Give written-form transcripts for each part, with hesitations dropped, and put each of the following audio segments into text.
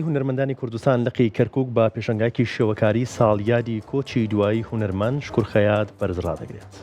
هونەرمەندانی کوردستان لقی کەرکوک بە پێشەنگایەکی شێوەکاری ساڵیادی کۆچی دوایی هونەرمەند شکور خەیات بەرز ڕادەگرێت.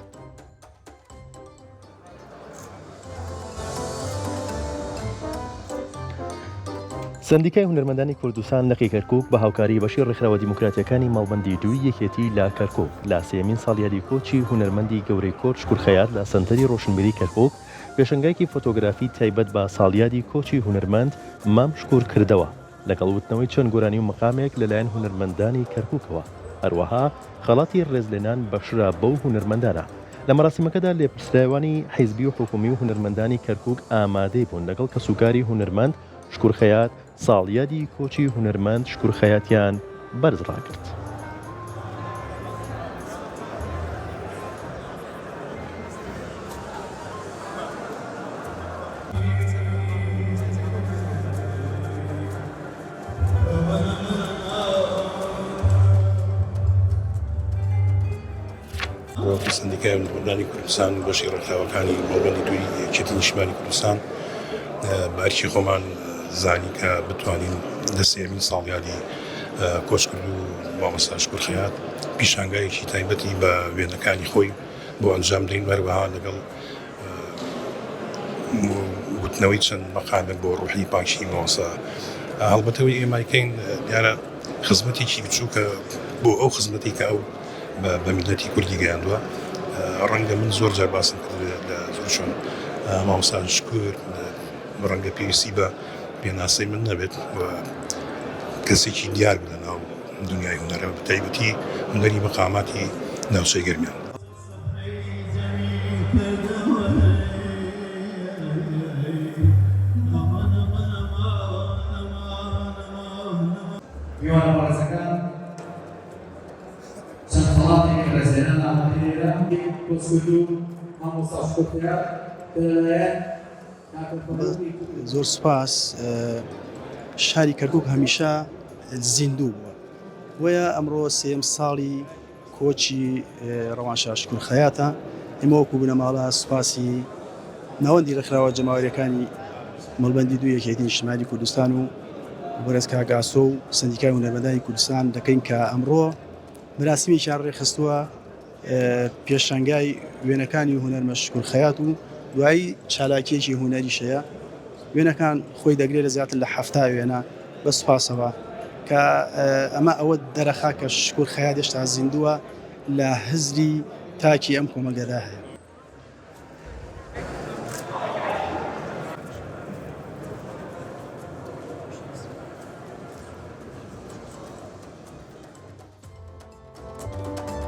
سەندیکای هونەرمەندانی کوردستان لقی کەرکوک بە هاوکاری بەشی ڕێکخراوە دیموکراتیەکانی مەڵبەندی دووی یەکێتی لە کەرکوک لە سێیەمین ساڵیادی کۆچی هونەرمەندی گەورەی کورد شکور خەیات لە سەنتەری ڕۆشنبیری کەرکوک پێشەنگایەکی فۆتۆگرافی تایبەت بە ساڵیادی کۆچی هونەرمەند مام شکور کردەوە، لەگەڵ وتنەوەی چەند گۆرانی و مەقامێک لەلایەن هونەرمەندانی کەرکوکەوە، هەروەها خەڵاتی ڕێزلێنان بەخشرا بەو هونەرمەندانە. لە مەراسیمەکەدا لێپرسراوانی حیزبی و حکومی و هونەرمەندانی کەرکوک ئامادەی بوون لەگەڵ کەسوکاری هونەرمەند شکور خەیات ساڵیادی کۆچی هونەرمەند شکور خەیاتیان بەرز ڕاگرت. وەکو سەندیکای هونەرمەندانی کوردستان و بەشی ڕێکخراوەکانی مەڵبەندی دووی یەکێتی نیشتمانی کوردستان بە ئەرکی خۆمان زانی کە بتوانین لە سێیەمین ساڵیادی کۆچکردوو مامۆستا شکور خەیات پیشانگایەکی تایبەتی بە وێنەکانی خۆی بۆ ئەنجام دەین هەروەها لەگەڵ وتنەوەی چەند مەقامێک بۆ ڕوحی پاکی مامۆستا هەڵبەت ئەوەی ئێمە ئەیکەین دیارە خزمەتێکی بچووکە بۆ ئەو خزمەتی کە ئەو بە میللەتی کوردی گەیاندووە ڕەنگە من زۆر جار باسم کردبێت لە زۆر شوێن مامۆستا شکور ڕەنگە پێویستی بە پێناسەی من نەبێت و کەسێکی دیار بوو لە ناو دنیای هونەرە بە تایبەتی هونەری مەقاماتی ناوچەی گەرمیان. میوانە بەڕێزەکان چەند خەڵاتێکی ڕێزلێنان ئامادەیە لە کۆچکردوو مامۆستا شکور خەیات کە لەلایەن زۆر سوپاس شاری کەرکک هەمیشە زیندوو بووە بۆیە ئەمڕۆ سێم ساڵی کۆچی ڕەوانشا شکور خەیاتە ئێمە وەکو بنەماڵە سوپاسی ناوەندی ڕێکخراوە جەماوەریەکانی مەڵبەندی دوو یەکێتی نیشتمانی کوردستان و بەڕێز کاک ئاسۆ و سەندیکای هونەرمەندانی کوردستان دەکەین کە ئەمڕۆ مراسیمێکیان ڕێکخستووە پێشەنگای وێنەکانی هونەرمە شکور خەیات و دوایی چالاکیەکی هونەریش هەیە وێنەکان خۆی دەگرێت لە زیاتر لە 70 وێنە بە سوپاسەوە کە ئەمە ئەوە دەرەخا کە شکور خەیات هێشتا زیندووە لە هزری تاکی ئەم کۆمەڵگەدا هەیە.